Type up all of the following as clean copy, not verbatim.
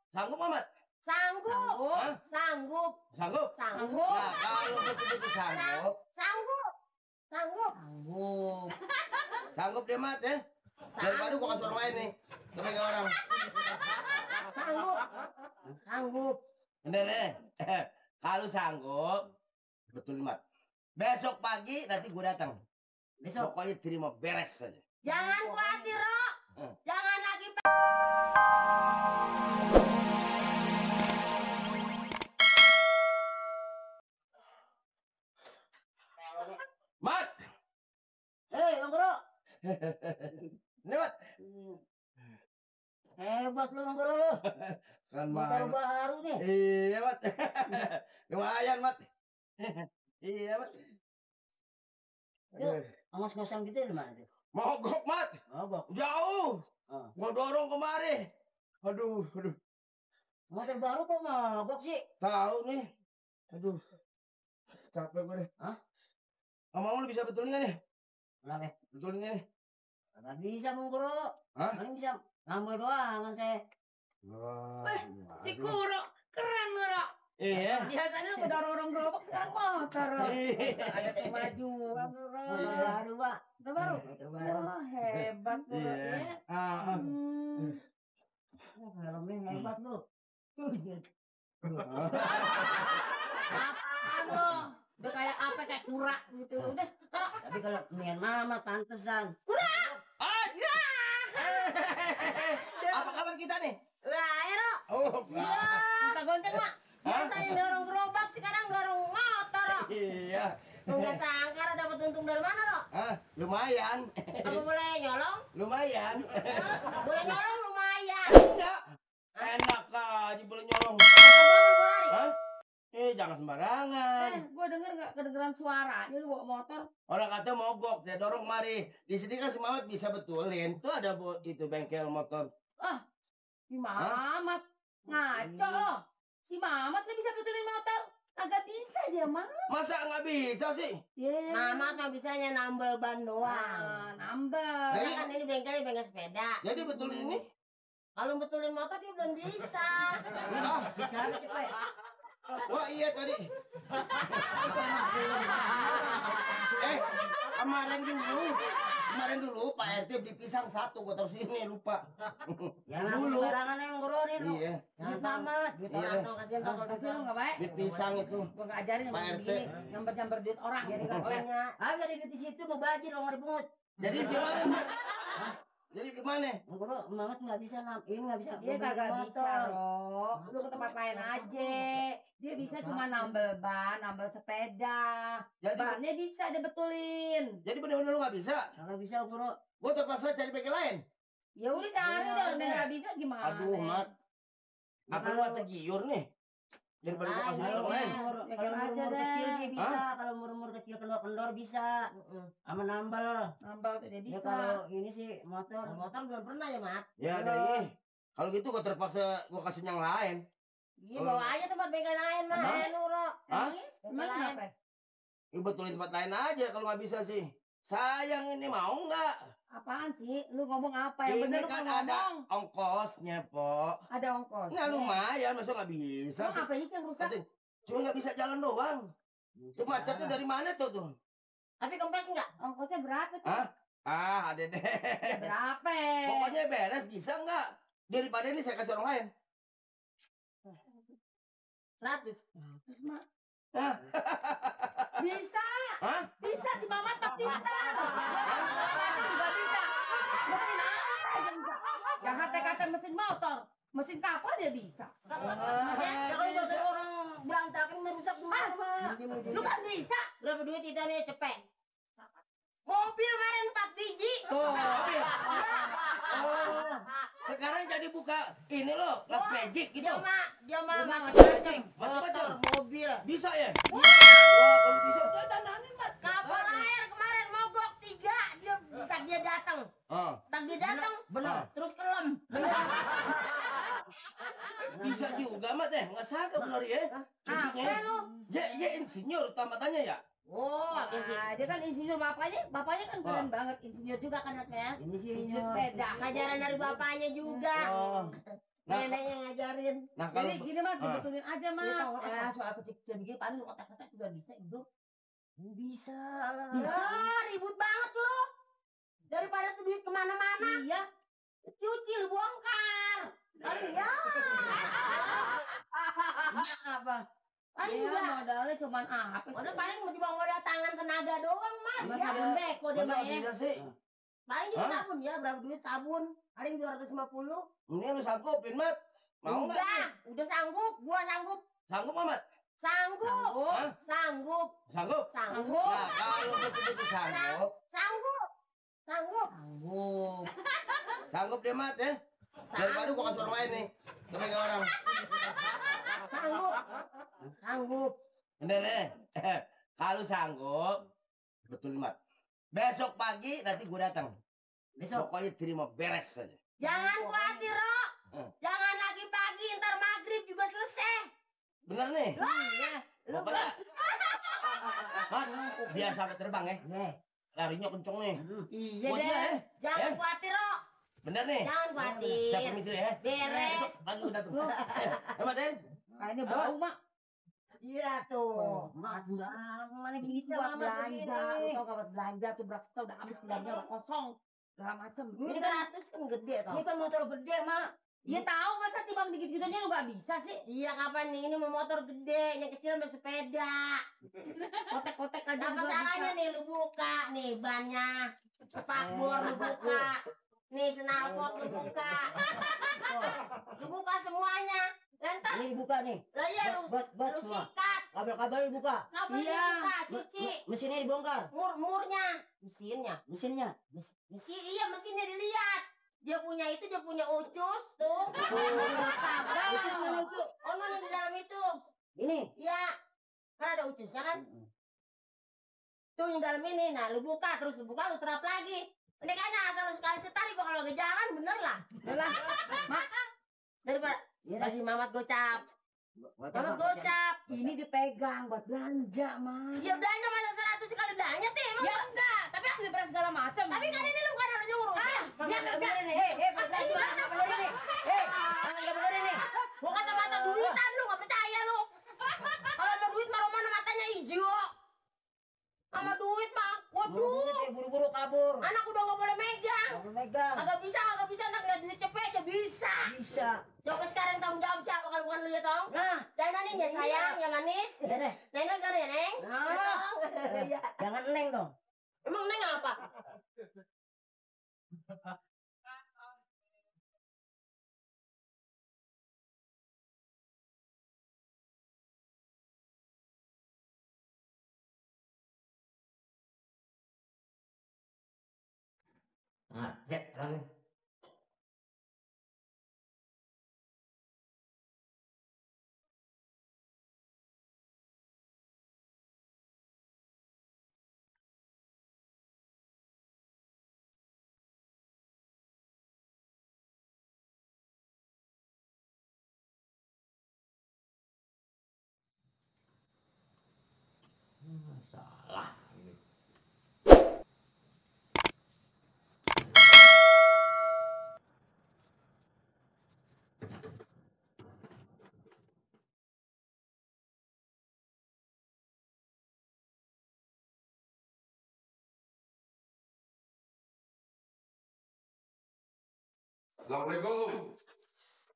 Sanggup amat? Sanggup. Hah? Sanggup. Sanggup? Sanggup. Nah, kalau betul-betul sanggup. Sanggup. Sanggup. Sanggup. Sanggup dia mat ya. Daripada gua kasih orang lain nih. Sebagai orang. Sanggup. Sanggup. Bener deh. Kalau sanggup, betul mat. Besok pagi nanti gua datang. Besok. Pokoknya terima beres saja. Jangan khawatir, Rok. Jangan lagi. Mat! Hei, Bang Guru. Ini mat. Hebat lu, Bang Guru. Kan Motor mat. baru nih. Iya mat. Lumayan mat. Iya mat. Yuk, amas ngosong gitu di mana tuh? Mogok mat. Mogok. Jauh. Ah. Gua dorong kemari. Aduh. Motor baru kok mogok sih? Tahu nih. Aduh. Capek gue deh. Hah? Ngomong lu bisa betulin gak nih? Kenapa? Betulin gak nih? Nggak bisa, Bang Guru. Hah? Paling bisa ngambil doang kan saya. Si Kuro keren lu, Rok. Iya. Biasanya udah orang gerobak sekarang motor. Rok. Ada kemajuan, Motor Rok. baru, Pak. Motor baru. Motor baru. Wah, hebat lu, Rok, Iya. ya. Helmnya hebat lu. Apaan lo? Udah kayak apa, kayak kura gitu. Udah, Rok. Tapi kalau nian mama pantesan. Apa kabar kita nih? Lah, ya, Rok. Oh, Minta gonceng, Mak. Biasanya dorong gerobak, sekarang dorong motor, Rok. iya. Nggak sangka Rok dapat untung dari mana, Rok? Lumayan. Apa boleh nyolong? Lumayan. Boleh nyolong lumayan. Enggak. Enak aja boleh nyolong. Hah? Jangan sembarangan. Gue denger gak kedengeran suaranya lu bawa motor. Orang kata mogok, dia dorong kemari. Di sini kan si Mamat bisa betulin. Tuh ada itu bengkel motor. Si Mamat ngaco lo. Si Mamat lu bisa betulin motor. Agak bisa dia mah. Masa nggak bisa sih? Mama mah bisanya nambel ban doang. Nambel. Jadi- Kan ini bengkel sepeda. Jadi betulin ini? Kalau betulin motor dia belum bisa. Bisa apa cepet? Wah iya tadi. Kemarin dulu Pak RT beli pisang satu, gua taruh sini lupa. Jangan Dulu. sembarangan yang Guru nih lu. Iya, Jangan tamat. Duit Iya. orang dong kasihan Kalau kalau kasih lu gak baik. beli pisang itu. Gue gak ajarin sama Pak RT. begini. Nyamber-nyamber duit orang. Jadi nggak punya. Ah dari duit di situ mau bajir lo nggak dipungut. Jadi gimana, Mat? Jadi gimana? Guru, Mamat nggak bisa ini nggak bisa. Dia beli kagak motor. bisa, Ro. Lu ke tempat lain aja. Dia bisa cuma nambel ban, nambel sepeda. Bannya bisa dia betulin. Jadi benar-benar lu nggak bisa? Nggak bisa Guru. Gua terpaksa cari bengkel lain. Ya udah cari Iya, deh, udah iya. nggak bisa gimana? Aduh, Mat. Apa lu nggak tergiur nih? Daripada gua kasih bengkel lain. Kalau Bengkel aja umur deh. kecil sih bisa, kalau umur kecil kendor bisa, sama nambel. Nambel tuh dia Ya bisa. kalau ini sih motor belum pernah ya Mat. Ya dari kalau gitu gua terpaksa gua kasih yang lain. Iya bawa aja tempat bengkel lain mah, Hah? Nuro. Hah? Emang kenapa? Ya betulin tempat lain aja kalau nggak bisa sih. Sayang ini mau nggak? Apaan sih? Lu ngomong apa? Yang bener Ini lu kan kalau ada ngomong. ongkosnya, Po. Ada ongkos. Nah lumayan, masa nggak bisa Emang sih? apa ini yang rusak? Katanya, cuma nggak bisa jalan doang. Itu macetnya dari mana tuh tuh? Tapi kempes enggak? Ongkosnya berapa tuh? Hah? Ada deh. Ya, berapa? Pokoknya beres, bisa nggak? Daripada ini saya kasih orang lain. 100. Terus, Mak. Hah? Bisa. Hah? Bisa si Mamat tak bisa. Enggak bisa. Mesin apa aja enggak. Yang kata-kata mesin motor. Mesin kapal dia bisa. Ya kalau motor orang berantakan merusak gimana, Mak? Lu kan bisa. Berapa duit itu nih cepet? Mobil kemarin 4 biji. Tuh. Oh, sekarang jadi buka ini loh, Las Magic gitu. Dia mah Dia mah macam-macam. macam-macam. Motor, mobil. Bisa ya? Wah, kalau bisa tuh dananin, Mat. Kapal air kemarin mogok 3. Dia datang. Oh, Tak dia datang. benar. Terus kelem. Bisa juga, Mat ya? Nggak sangka benar ya? Cucunya. Apa lu? Ya insinyur tamatannya ya? Oh, Nah, dia kan insinyur bapaknya kan keren banget insinyur juga kan anaknya. ini sih Insinyur sepeda. Ngajaran dari bapaknya juga. Oh, Nah, Neneknya ngajarin. nah kalau Jadi gini mah, dibetulin aja mah. Iya, Ya soal kecil-kecil begini, paling otak-otak juga bisa hidup. Bisa. Bisa. Ya, ribut banget lu. Daripada tuh duit kemana-mana, Iya. cuci lu bongkar. Paling ya. Apa? Paling Iya, enggak. modalnya cuman apa Modal sih? paling mau dibawa modal tangan tenaga doang, Mas. Sama Ya. sabun beko dia masa mah ya. bisa sih? Paling juga Hah? sabun ya, berapa duit sabun? Paling 250. Ini lu sanggupin, Mat. Mau nggak? Udah sanggup, gua sanggup. Sanggup, Mat? Sanggup. Hah? Sanggup. Sanggup? Sanggup. Nah, kalau betul-betul sanggup, Sanggup. Sanggup. Sanggup. sanggup deh, Mat ya. Daripada gua kasih orang lain nih. Coba ke orang. Sanggup. Sanggup. Bener deh. Kalau sanggup, betul, Mat. Besok pagi nanti gua datang. Besok. Pokoknya terima beres saja. Jangan khawatir, Rok. Hmm. Jangan lagi pagi, ntar maghrib juga selesai. Bener nih. Iya. Lu Pokoknya. Mat, dia sampai terbang ya. Larinya kenceng nih. Iya Buat dia deh. ya. Jangan Ya. khawatir, Rok. Bener nih. Jangan Saya khawatir. permisi ya. Beres. Besok pagi udah tuh. Mat ya. Kayaknya bau mak. Iya tuh. Mas, mana gitu Buat amat belanja. begini. Tau gak buat belanja tuh beras kita udah habis belanja udah kosong. Segala macem. Ini 100 kan gede tau. Ini kan motor gede, Mak. Iya tahu masa timbang dikit-dikitnya lu gak bisa sih. Iya kapan nih, ini mau motor gede, yang kecil mau sepeda. Kotek-kotek aja Apa juga salahnya bisa. nih lu buka nih bannya, spakbor lu buka, nih snalpot lu buka, lu buka semuanya. Lantar, Ini dibuka nih. lah iya lu, Buat lu semua. sikat, Kabel-kabel dibuka. kabel Iya. dibuka, cuci, Mesinnya dibongkar. murnya, mesinnya, Mesinnya. mesin iya mesinnya dilihat. Dia punya itu, dia punya ucus tuh. Ono yang di dalam itu. Ini. Iya, kan ada ucusnya kan? Tuh yang dalam ini, nah lu buka, terus lu buka, lu terap lagi. Ini kayaknya asal lu sekali setari gua kalau ke jalan bener lah. Udah mak. Daripada Iya. bagi Mamat gocap. Mamat gocap. Ini dipegang buat belanja mak. Ya belanja masa 100 sekali belanja teh emang. Ya enggak, tapi kan beli beras segala macam. Tapi kan ini lu bukan harusnya ngurusin. Dia kerja. Gua kata mata duitan lu, gak percaya lu. Kalau mau duit mah Romana matanya hijau. Sama duit mah, waduh. Buru-buru kabur. Anak udah gak boleh megang. Kabur megang. Agak bisa anak lihat duit cepet aja bisa. Bisa. Coba sekarang tanggung jawab siapa kalau bukan lu ya tong? Nah. Dan nani ya sayang, yang manis. Ya deh. Neneng sana ya neng. Nah. Iya. Jangan neng dong. Emang neng apa? Nah, lihat lagi. Salah. Assalamualaikum.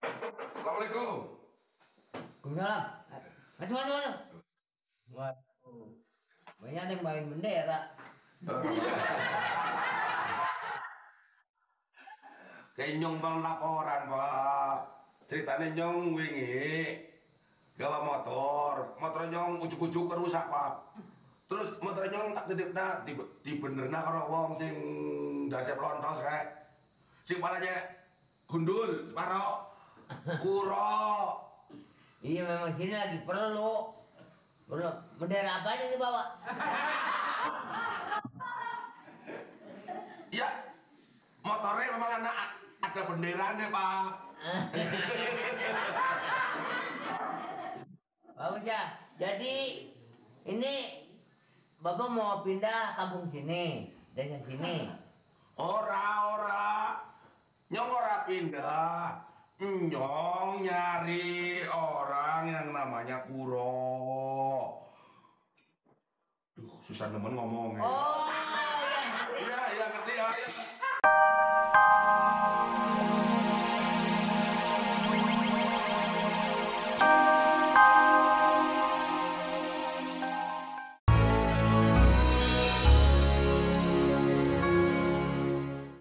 Assalamualaikum. Waalaikumsalam. Masuk. Waduh. Banyak yang main bendera. Kayak nyong bang laporan pak. Ceritanya nyong wingi gawa motor nyong ujuk-ujuk rusak pak. Terus motor nyong tak titipna dibenerna karo wong sing dasep lontos kayak sing palanya gundul separo kuro. Iya memang sini lagi perlu. Bendera apa aja dibawa? Ya motornya memang ada benderanya pak. Bagus ya. Jadi ini Bapak mau pindah kampung sini, desa sini. Ora nyong ora pindah. Nyong nyari orang yang namanya Kuro. Duh, susah nemen ngomong ya. Oh, iya. Iya, iya ngerti ya.